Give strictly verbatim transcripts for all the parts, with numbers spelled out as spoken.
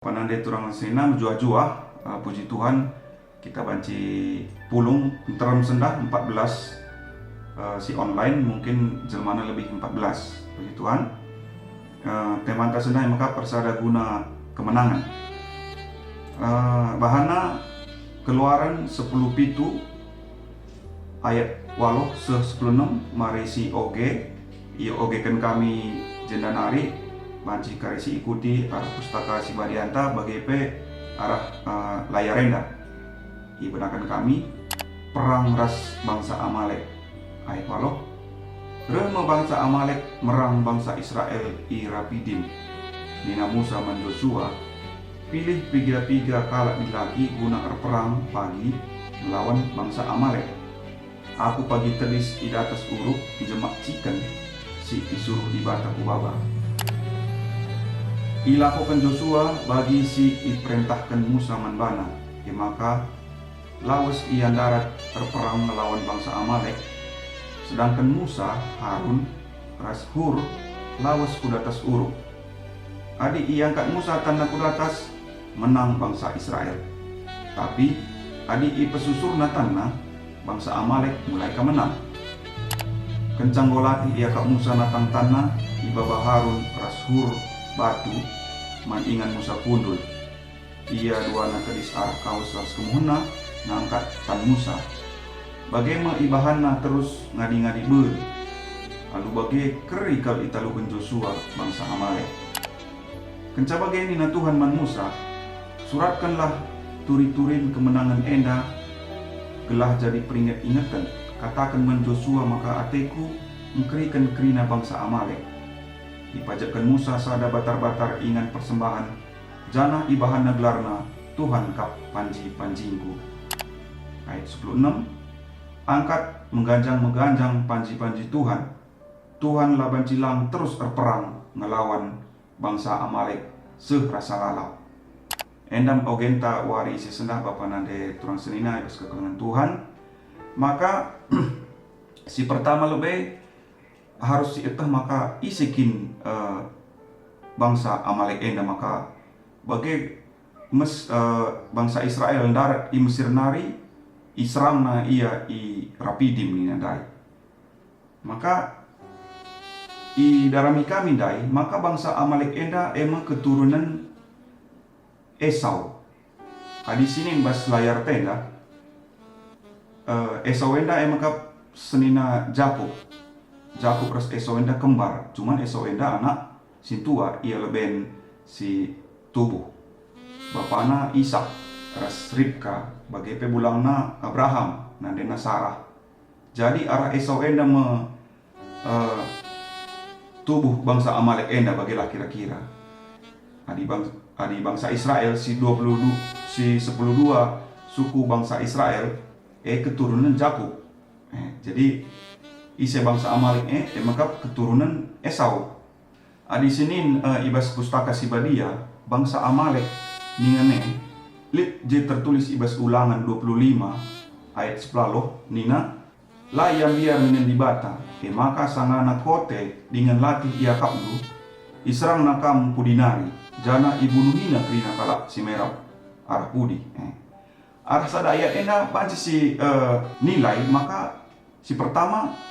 Panande turang senina mejuah-juah, eh, puji Tuhan, kita banci pulung nterem sendah empat belas, eh, si online, mungkin jelmana lebih empat belas. Puji Tuhan. Eh, temanta sendah maka persada guna kemenangan. Eh, bahanna Keluaran sepuluh pitu ayat waluh seh sepuluh enem, mari si oge, iogeken kami jenda nari, banci kari si ikuti arah Pustaka Si Badianta, bage pe arah, eh, layar enda. Ibenaken kami perang ras bangsa Amalek. Ayat waluh, reh me bangsa Amalek merang bangsa Israel i Rapidim. Nina Musa man Josua, "Pilih piga-piga kalak dilaki guna erperang pagi ngelawan bangsa Amalek. Aku pagi tedis i datas uruk jemak ciken si isuruh Dibata ku baba." Ilakoken Josua bagi si iperentahken Musa man bana, e maka lawes ia ndarat erperang ngelawan bangsa Amalek, sedangken Musa, Harun, ras Hur lawes ku datas uruk. Adi iangkat Musa tanna ku datas, menang bangsa Israel. Tapi adi ipesusurna tanna, bangsa Amalek mulai ka menang. Kenca enggo latih iakap Musa natang tanna, ibaba Harun ras Hur batu man ingan Musa kundul. Ia duana tedis arah kawes ras kemuhenna ngangkat tan Musa. Bage me ibahanna terus ngadi-ngadi bel. Alu bage keri kal italuken Josua bangsa Amalek. Kenca bage nina Tuhan man Musa, "Suratkenlah turi-turin kemenangen enda gelah jadi peringet-ingeten. Kataken man Josua maka ateKu engkeriken kerina bangsa Amalek." Ipajekken Musa sada batar-batar ingan persembahen, janah ibahanna gelarna, "Tuhan kap panji-panjingku." Ayat sepuluh enem, angkat meganjang-meganjang panji-panji Tuhan. Tuhan la banci lang terus erperang ngelawan bangsa Amalek seh rasa lalap. Enda me ogenta wari si sendah bapa nande turang senina i bas kekelengen Tuhan. Maka, si pertama lebe, harus sieteh maka ise kin, eh, bangsa Amalek enda, maka bage mes, eh, bangsa Israel ndarat i Mesir nari, iserangna ia i Rapidim nina ndai. Maka idarami kami ndai, maka bangsa Amalek enda e me keturunen Esau. Adi sinin bas layar tenda, eh, Esau enda e mekap senina Jakup. Jakup ras Esau enda kembar, cuman Esau enda anak sintua, ia leben si tubuh. Bapana Isak ras Ribka, bage pe bulangna Abraham, nandena Sarah. Jadi arah Esau enda me, eh, tubuh bangsa Amalek enda bagelah kira-kira. Adi bang-, adi bangsa Israel si dua puluh du-, si sepuluh dua suku bangsa Israel, e keturunen Jakup. Eh, jadi ise bangsa Amalek e, e mekap keturunen Esau. Adi sinin, eh, i bas Pustaka Si Badia, bangsa Amalek nina e, lit je tertulis i bas Ulangen dua puluh lima ayat sepuluh nina, "La ia mbiar ninen Dibata, e maka sangana kote dingen latih iakapndu, iserangna kam pudi nari, janah ibunuhina kerina kalak si merap arah pudi." Eh. Arah sada ayat enda banci si, eh, nilai maka si pertama,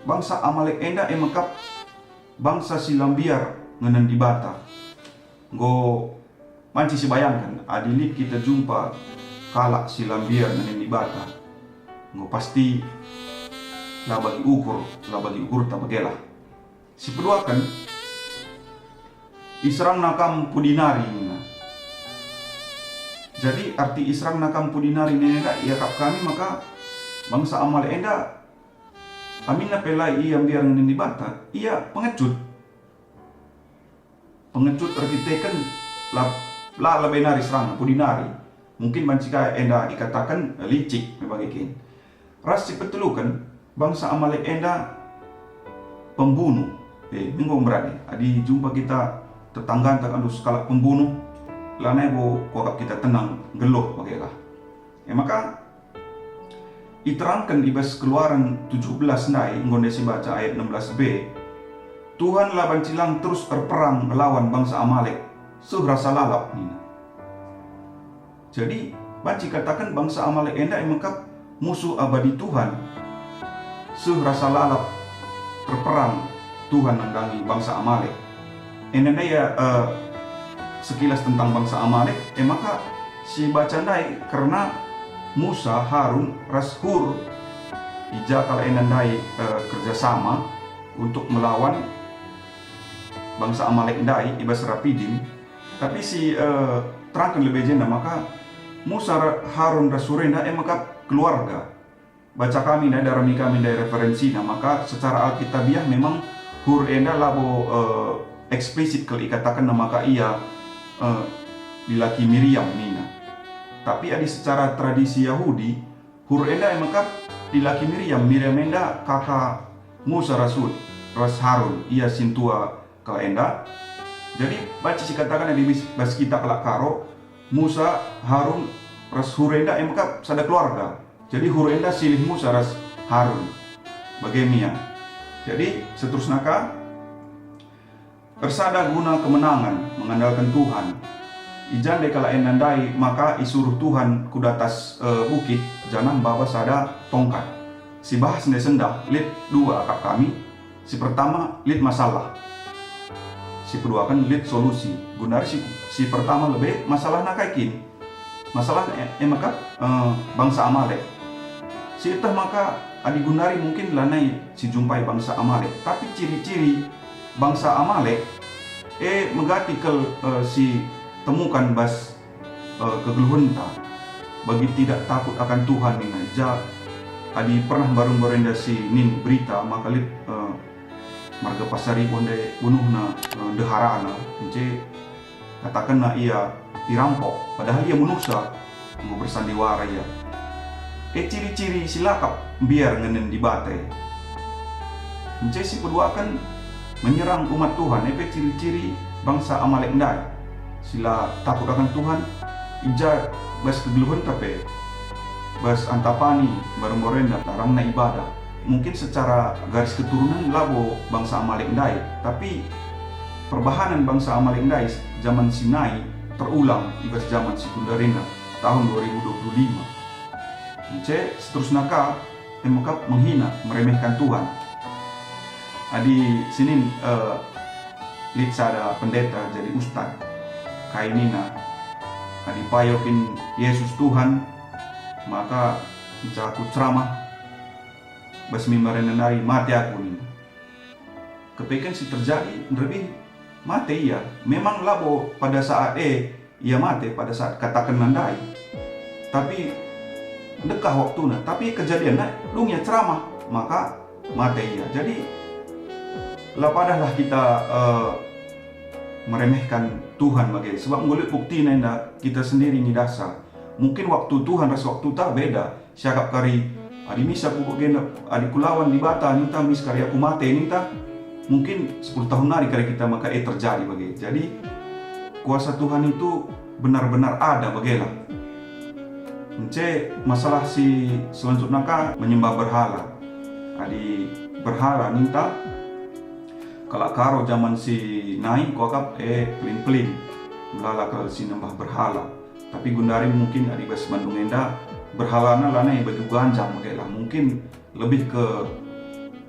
bangsa Amalek enda e mekap bangsa si la mbiar ngenen Dibata. Enggo banci sibayangken, adi lit kita jumpa kalak si la mbiar ngenen Dibata, enggo pasti la bagi ukur, la bagi ukurta bagelah. Sipeduaken, "Iserangna kam pudi nari," nina. Jadi, arti "Iserangna kam pudi nari" nina enda iakap kami maka bangsa Amalek enda, aminna pe la ia mbiar ngenen Dibata, ia pengecut. Pengecut erkiteken la, la lebe nari serangna, pudi nari. Mungkin banci ka enda ikataken licik me bage kin. Ras sipeteluken, bangsa Amalek enda pembunuh. Eh, enggo berarti, adi jumpa kita tetangganta alu sekalak pembunuh, lanai bo kuakap kita tenang, nggeluh bagelah. E maka, iterangken i bas Keluaran tujuh belas ndai, enggo ndai sibaca ayat enam belas b, "Tuhan la banci lang terus erperang ngelawan bangsa Amalek, seh rasa lalap," nina. Jadi, banci kataken bangsa Amalek enda e mekap musuh abadi Tuhan. Seh rasa lalap terperang Tuhan nandangi bangsa Amalek. Enda ndai ya, eh, sekilas tentang bangsa Amalek, e maka si baca ndai kerna Musa, Harun, ras Hur. I ja kalak enda ndai, eh, kerjasama untuk melawan bangsa Amalek ndai i bas Rapidim. Tapi si, eh, terangken lebe jenda maka Musa, Harun ras Hur enda e maka keluarga. Baca kami ndai, darami kami ndai referensina, maka secara Alkitabiah memang Hur enda labo, eh, eksplisit kal ikatakenna maka ia, eh, dilaki Miriam nina. Tapi adi secara tradisi Yahudi, Hur enda e maka dilaki Miriam. Miriam enda kaka Musa ras Hur, ras Harun, ia sintua kalak enda. Jadi, banci sikataken adi bis-, bas kita kalak Karo, Musa, Harun, ras Hur enda e maka sada keluarga. Jadi, Hur enda silih Musa ras Harun. Bage me ia. Jadi, seterusna ka, ersada guna kemenangan, mengandalken Tuhan. I ja ndai kalak enda ndai maka isuruh Tuhan ku datas, eh, bukit, janah maba sada tongkat. Si bahas ndai sendah lit dua akap kami. Si pertama, lit masalah. Si peduaken, lit solusi. Gundari si, si pertama lebe masalahna kai kin? Masalahna e, e maka, eh, bangsa Amalek. Sieteh maka adi gundari mungkin lanai sijumpai bangsa Amalek, tapi ciri-ciri bangsa Amalek e megati kal, eh, sitemuken bas, eh, kegeluhenta. Bagi tidak takut akan Tuhan nina, i ja adi pernah mbaru-mbaru enda si nin berita maka lit, eh, marga Pasaribu ndai bunuhna, eh, ndeharana, ence katakenna ia irampok, padahal ia munuhsa, enggo bersandiwara ia. E ciri-ciri si lakap mbiar ngenen Dibata e. Ence si peduaken menyerang umat Tuhan, e pe ciri-ciri bangsa Amalek ndai. Si la takut akan Tuhan, i ja bas kegeluhenta pe, bas antapani mbaru-mbaru enda larangna ibadah. Mungkin secara garis keturunan labo bangsa Amalek ndai, tapi perbahanen bangsa Amalek ndai jaman si nai terulang i bas jaman si genduari enda, tahun dua ribu dua puluh lima. Ence seterusna ka, e mekap menghina, meremehkan Tuhan. Adi sinin, eh, lit sada pendeta jadi ustad, kai nina, "Adi payo kin Yesus Tuhan, maka nca aku ceramah bas mimbar enda nari mate aku," nina. Kepeken si terjadi, nderbih mate ia. Memang labo pada saat e ia mate, pada saat katakenna ndai. Tapi ndekah waktuna, tapi kejadianna dung ia ceramah, maka mate ia. Jadi, la padahlah kita, eh, meremehkan Tuhan bage, sebab enggo lit buktina enda kita sendiri ngidahsa. Mungkin waktu Tuhan ras waktuta beda. Siakap kari, adi misa ku bagenda, adi kulawan Dibata ninta, mis kari aku mate ninta, mungkin sepuluh tahun nari kari kita maka e terjadi bage. Jadi, kuasa Tuhan itu benar-benar ada bagelah. Ence masalah si selanjutna ka menyembah berhala. Adi berhala ninta, kalak Karo jaman si nai kuakap e pelin-pelin melala kal si nembah berhala. Tapi gundari mungkin adi bas Bandung enda, berhalana lanai baju ganjang megelah, mungkin lebih ke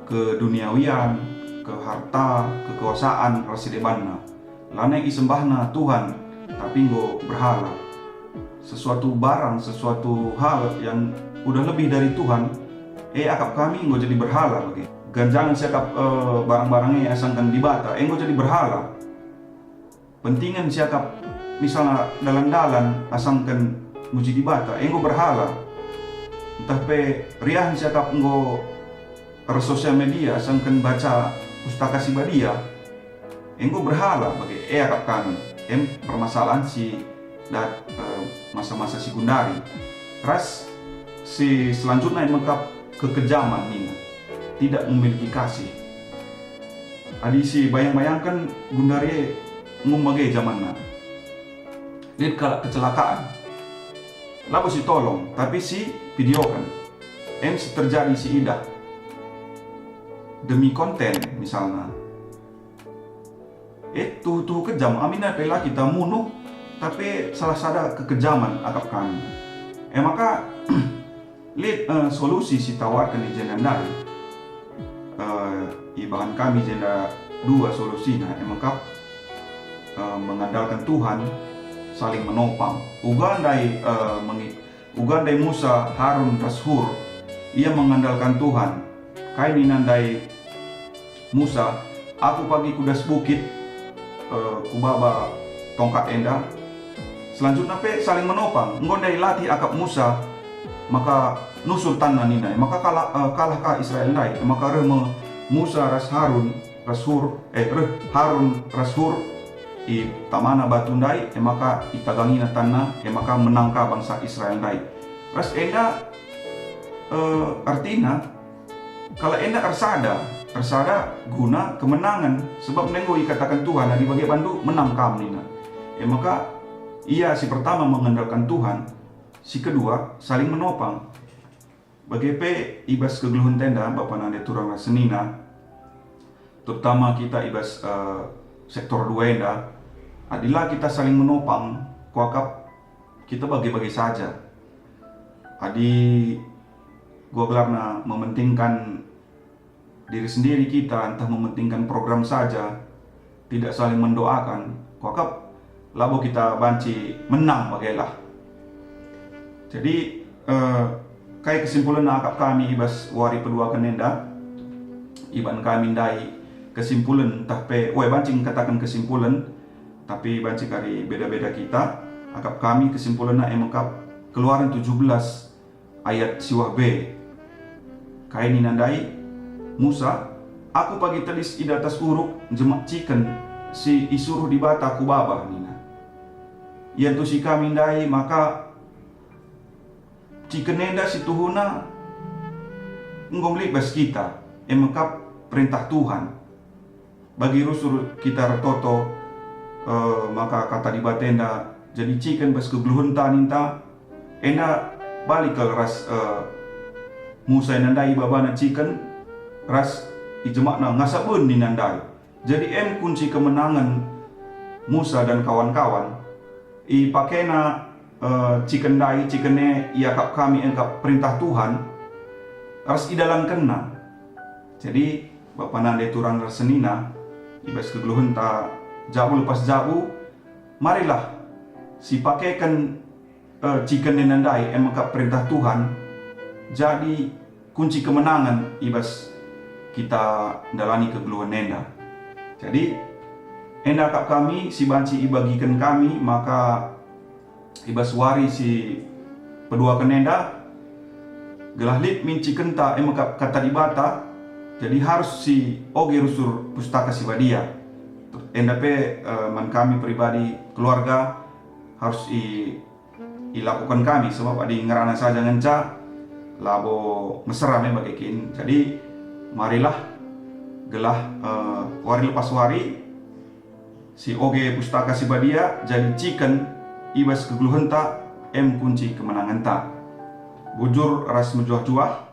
keduniawian, ke harta, kekuasaan, ras si debanna. Lanai isembahna Tuhan, tapi enggo berhala. Sesuatu barang, sesuatu hal yang udah lebih dari Tuhan, e akap kami enggo jadi berhala bage. Ganjangen siakap, eh, barang-barang e asangken Dibata, e enggo jadi berhala. Pentingen siakap misalna dalan-dalan asangken muji Dibata, enggo berhala. Ntah pe riahen siakap enggo ras sosial media asangken baca Pustaka Si Badia, enggo berhala bage e akap kami. Em permasalahan si dat, eh, masa-masa si gundari. Ras si selanjutna e mekap kekejaman nina, tidak memiliki kasih. Adi si bayang-bayangken gundari e enggo bage jamanna. Lit kalak kecelakaan. Labo si tolong, tapi si videoken. Em si terjadi si idah. Demi konten, misalna. Eh, tuhu-tuhu kejam, aminna pe la kita munuh, tapi salah sada kekejaman akap kami. E maka, lit, eh, solusi si tawarken i jenda ndai, eh, ibahan kami jenda dua solusina, e maka, eh, mengandalken Tuhan, saling menopang. Uga ndai, eh, mengi-, uga ndai Musa, Harun ras Hur, ia mengandalkan Tuhan. Kai nina ndai Musa, "Aku pagi ku das bukit, eh, kubaba tongkat enda." Selanjutna pe saling menopang. Enggo ndai latih akap Musa maka nusur tanna nina, maka kalah, eh, kalah ka Israel ndai. Maka reh me Musa ras Harun ras Hur, eh, reh Harun ras Hur, itamana batu ndai, e maka itagangina tanna, e maka menang ka bangsa Israel ndai. Ras enda, eh, artina, kalak enda ersada, ersada guna kemenangen, sebab ndai enggo ikataken Tuhan, "Adi bage bandu, menang kam," nina. E maka, ia si pertama mengandalkan Tuhan, si kedua saling menopang. Bage pe i bas kegeluhenta enda, bapa nande turang ras senina, terutama kita i bas, eh, sektor dua enda, adi la kita saling menopang, kuakap kita bage-bage saja. Adi gua gelarna mementingkan diri sendiri kita, ntah mementingkan program saja, tidak saling mendoakan, kuakap labo kita banci menang bagelah. Jadi, eh, kai kesimpulenna akap kami i bas wari peduaken enda? Iban kami ndai kesimpulen, ntah pe, we, banci ngkataken kesimpulen, tapi banci kari beda-beda kita. Akap kami kesimpulenna e mekap Keluaran tujuh belas ayat siwah B. Kai nina ndai? Musa, "Aku pagi tedis i datas uruk njemak ciken si isuruh Dibata ku babah," nina. Iantusi kami ndai maka ciken enda si tuhuna enggo lit bas kita, e mekap perentah Tuhan. Bagi rusur kita ertoto, eh, maka kata Dibata enda jadi ciken bas kegeluhenta ninta, enda bali kal ras, eh, Musa enda ndai ibabana ciken, ras ijemakna ngasa ben nina ndai. Jadi em kunci kemenangen Musa dan kawan-kawan. Ipakena, eh, ciken ndai, ciken e iakap kami engkap perintah Tuhan, ras idalankenna. Jadi, bapa nande turang ras senina, i bas kegeluhenta jabu lepas jabu, marilah sipakeken, eh, ciken enda ndai, e maka perintah Tuhan, jadi kunci kemenangen i bas kita ndalani kegeluhen enda. Jadi, enda akap kami si banci ibagiken kami, maka i bas wari si peduaken enda, gelah lit min cikenta e mekap kata Dibata, jadi harus si oge rusur Pustaka Si Badia. Enda pe, eh, man kami pribadi, keluarga, harus i, ilakuken kami, sebab adi ngerana saja ngenca, labo mesera me bage kin. Jadi, marilah gelah, eh, wari lepas wari, si oge Pustaka Si Badia jadi ciken i bas kegeluhenta, em kunci kemenangenta. Bujur ras mejuah-juah,